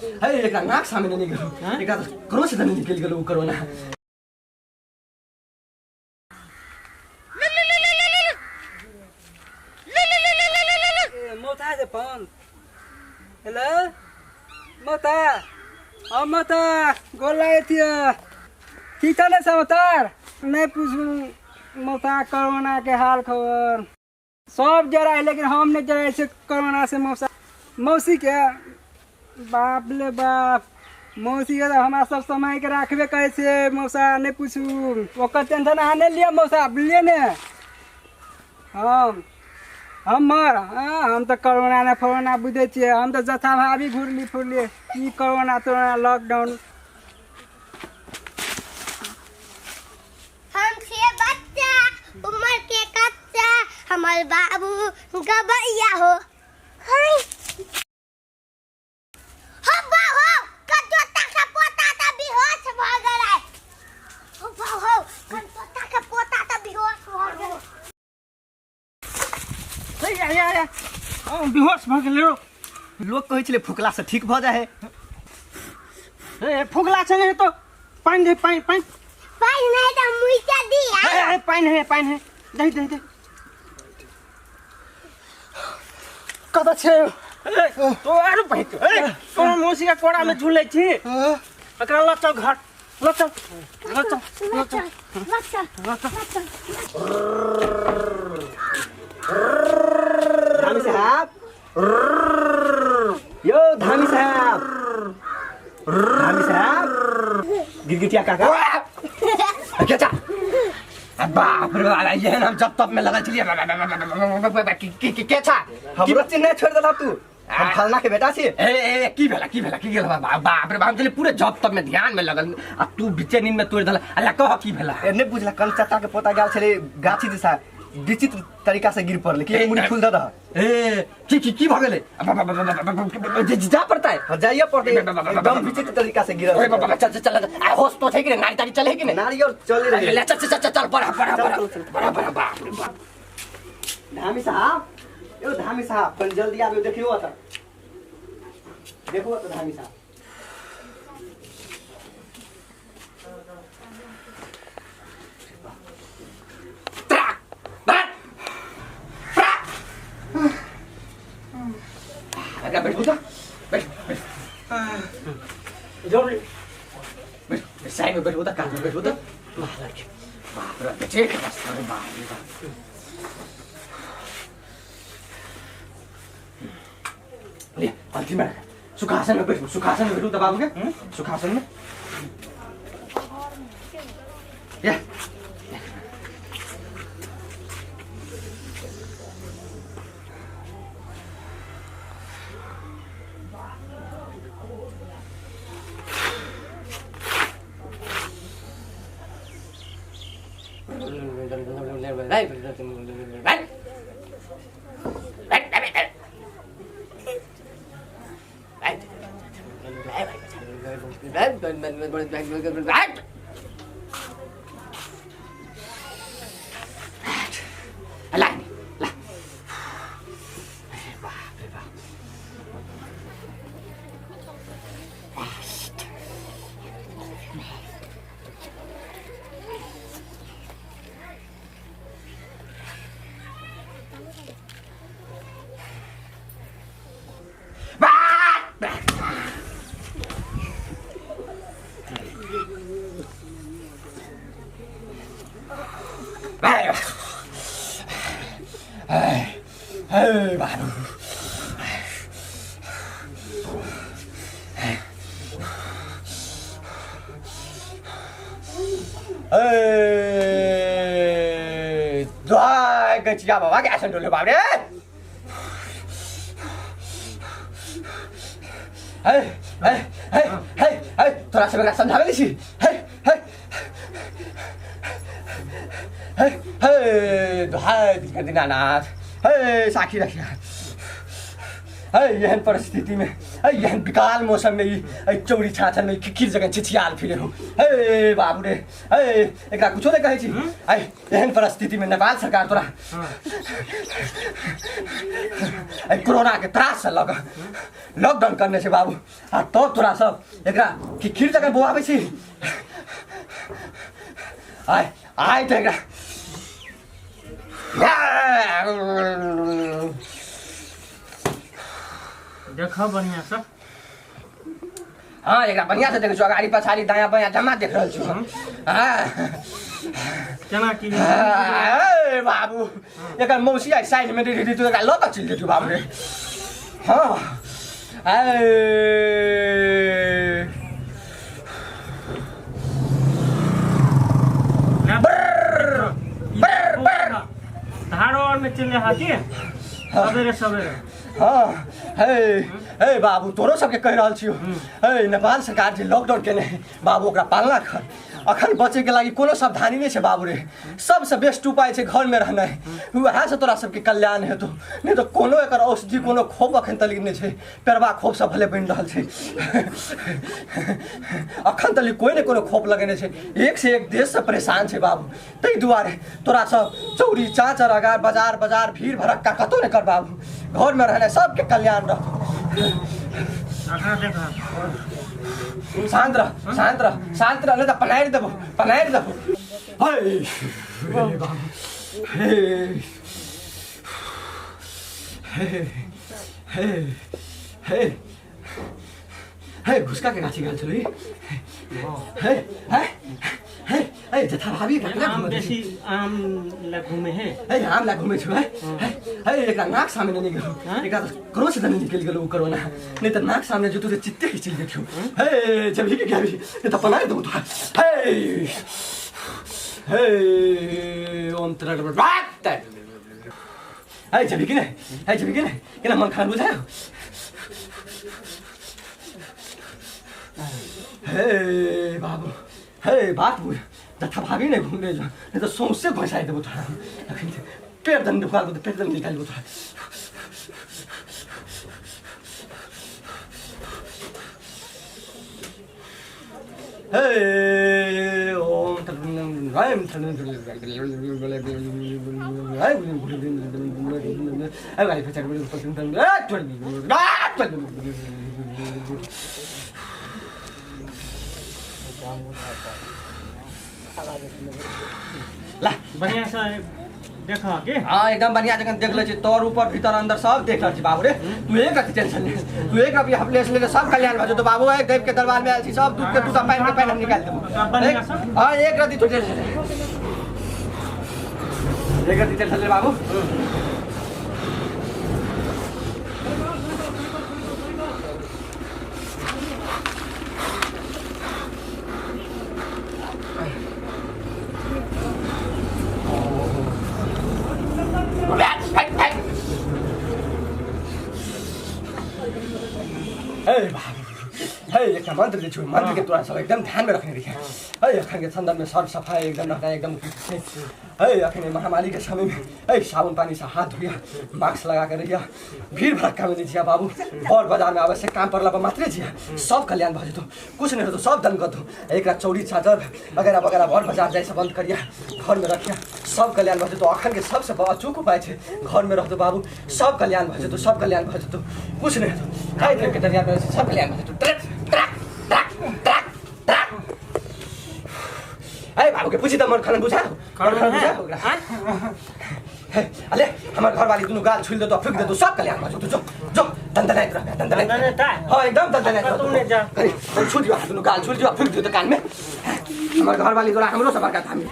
हे एकरा नाक सामने नहीं गेलो, एकरा तऽ क्रोश दने निकलि गेलो उ कोरोना। मौसा से फोन। हेलो मौसा, हम मौसा गोर लागै छियै। ठीक छ ने समाचार? नहीं पूछू मौसा कोरोना के हाल खबर। सब जरा है लेकिन हम नहीं जरा से कोरोना से मौसा। मौसी के बाप ले बाप, मौसी के हमरा सब समय के राखबे करे छे मौसा। नहीं पूछू ओकर टेंशन अहाँ नहीं लिअ मौसा, बुझलिए ने। हम हमर हाँ, हम तऽ कोरोना ने फोरोना बुझै छियै, हम तऽ जथा भाभी घुरली फुरली की कोरोना तोरोना लॉकडाउन। हम छियै बच्चा उम्र के कच्चा, हमर बाबू गबैया हो। हाय हो बा हो, कतोता के पोता त बेहोश भ गेलै। हो बा हो, कतोता के पोता त बेहोश भ गेलै। हे या या या, बेहोश भऽ गेलै रौ। लोक कहै छलै फुकला से ठीक भऽ जाइ है। हे फुकला से नहीं तो पानि दे, पानि पानि। पानि नहीं तो मुइचा दिया। हे, हे, पानि है, पानि है, दे दे दे। कतऽ छै? ए, तो आरो भाई, ए, तोरा मौसी के कोड़ा में झूलै छी। एकरा लऽ चल घर, लऽ चल, लऽ चल, लऽ चल, लऽ चल, लऽ चल। लऽ चल। धामी साहब, यो धामी साहब, धामी साहब, गिरगिटिया काका के चा। बाप रे बाप, एहन हम जब तब में लगल छलियै। के के छा? हमरो चिन्ह छोड़ देला तू, हम फलना के बेटा छी। ए ए, की भेला, की भेला, की गेल? बाप रे बाप, हम छलियै पूरे जब तब में ध्यान में लगल आ तू बीचे नींद में तोड़ि देला। अल्लाह कह की भेला? ए नहि बुझला, कलचत्ता के पोता गेल छलै गाछी दिसा, विचित्र तरीका से गिर पड़लै कि मुड़ी फूल दऽ दह। ए की की की भऽ गेलै? जा पड़ता है। हाँ, जाइए पड़तै, एकदम विचित्र तरीका से गिरल। ओए बाबा, चल चल चल, आ होश तो छै कि नहीं? नारी तारी चले कि नहीं? नारियल चले रहे। ले चल चल चल चल, बड़ा बड़ा चल, बड़ा चल, चल। बड़ा बड़ा, बाप रे बाप। धामी साहब, यो धामी साहब, कनि जल्दी आबियौ, देखियौ ओतऽ, देखू ओतऽ धामी साहब। अरे बैठो तो, बैठ बैठ। जल्दी बैठ साइड में बैठो तो, कान में बैठो तो। बाप रे बेटे, अरे बाप रे बाप। ले हल्दी में सुखासन में बैठो, सुखासन में बैठो तो बाबू के सुखासन में। या ला ला, बाप रे बाप। बाबू, गचिया बाबा के आसन डोले, बाप रे। हे हे हे हे हे, तोरा सब एकरा समझाबै छी। हे हे हे हे, दुहाई दिल दीनानाथ, हे साखी रखिया। हे एहन परिस्थिति में एहि एहन विकाल मौसममे ई एहि चौरी छाछलमे खिखिर जकाँ छिछियाल फिरे हो। हे बाबू रे, हे एकरा कुछो नहि कहै छी। एहि एहन परिस्थितिमे नेपाल सरकार तोरा एहि कोरोनाके त्राससँ लऽ कऽ लॉकडाउन करने छै बाबू, आ तब तोरा सब एकरा खिखिर जकाँ बौआबै छी। आइ आइ तऽ एकरा देखऽ बढ़िया से। हाँ, एकरा बढ़िया से देखै छियौ, अगाड़ी पछाड़ी दायाँ बायाँ जमा देख रहल छियौ। हाँ केना की? ए बाबू, एकर मौसी आइ साइड में रही तू एकरा लऽ कऽ चलि जेतौ बाबू रे। हाँ ए धारो और में चलि रहा की सवेरे सवेरे। हाँ हे हे बाबू, तोरो सबके कहि रहल छियौ, हे नेपाल सरकार जे लॉकडाउन केने है बाबू, ओकरा पालना कर। अखन बचैके लागि कोनो सावधानी नहि छै बाबू रे। सबसँ बेस्ट उपाय छै घरमे रहनाइ, उएहसँ तोरा सबके कल्याण हेतौ। नहि तऽ कोनो एकर औषधि कोनो खोप अखन तक नहि छै। पेरवा खोप सब भले बनि रहल छै, अखन तक कोइ ने कोनो खोप लगेने छै। एक से एक देश से परेशान छै बाबू। ताहि दुआरे तोरा सब चौरी चाचर अगार बाजार बाजार भीड़ भड़क्का कतौ नहि कर बाबू, घरमे रहनाइ सबके कल्याण रहतौ। शांत रह, शांत रह, शांत रह, नहि तऽ पनारि देबो, पनारि देबो। हे बाबू, हे हे हे हे हे घुसका के गाछी गेल छलै। हे हे हे हे जथा भाभी एकरा आम बेसी आम ला घूमे है। हे आम ला घूमे छु। हे हे एकरा नाक सामने नहीं गेलो, एकरा क्रोश दने निकल गेलो कोरोना, नहीं त नाक सामने जो तू चित्ते ही चल जेठो। हे जब ही के गया नहीं त पनाय दो तो। हे हे ओम तरह बात हे जब ही के नहीं, हे जब ही के नहीं, केना मन खान बुझायो। हे बाबू, हे बात बुझ, जथा भाभी नहीं घूमने जो, नहीं तो सौंसे घुसाइ देबो तोरा। अखन पेट दन दुखा देबो, पेट दन निकालि देबो तोरा। हे ओम ला बढ़िया से देख के। हाँ एकदम बढ़िया जगह देख ले छी, तोर ऊपर भीतर अंदर सब देख रहल छी बाबू रे। तू एक रति टेंशन ले, तू एक रति हम ले ले सब कल्याण भऽ जेतौ बाबू। एक देव के दरबार में आयल छी, सब दूध के दूध पानि के पानि हम निकालि देबौ। हाँ एक रति तू टेंशन ले, एक रति टेंशन ले बाबू। हे बाबू, हे एकटा मंत्र जे छै, मंत्र के तोरा सब एकदम ध्यान में रखने रहिए। हे अखन के संदर्भ में सर्व सफाई एकदम रखना एकदम उपयुक्त छै। हे अखन महामारी के समय में हे साबुन पानी से हाथ धोइया, मास्क लगा के रहिया, भीड़ भड़क्का में नहीं जिया बाबू। और बाजार में आवश्यक काम पड़ला पर मात्रे जिया, सब कल्याण भऽ जेतौ, कुछ नहीं होतो, सब दन कर दो। एक चौरी चादर वगैरह वगैरह भर बाजार जाइ से बंद करिया, घर में रखिया, सब कल्याण भऽ जेतौ। अखन के सबसे अचूक उपाय छै घर में रहतो बाबू, सब कल्याण भऽ जेतौ, सब कल्याण भऽ जेतौ, कुछ नहीं होतो। खाइ के दरिया में सब कल्याण भऽ जेतौ। Truck truck truck truck truck. ए बाबू के पूछी त मन खाना बुझा, मन खाना बुझा ओकरा। हे अले हमर घरवाली दुनू गाल छुल देतो, फेंक देतो, सब कल्याण भऽ जेतौ। जो जो दंदनाइत रह, दंदनाइत। हां एकदम दंदनाइत रह। तू नहीं जा, अरे छुल दियो दुनू गाल छुल दियो, फेंक दियो त कान में। हमर घरवाली तोरा हमरो से बड़का धामी।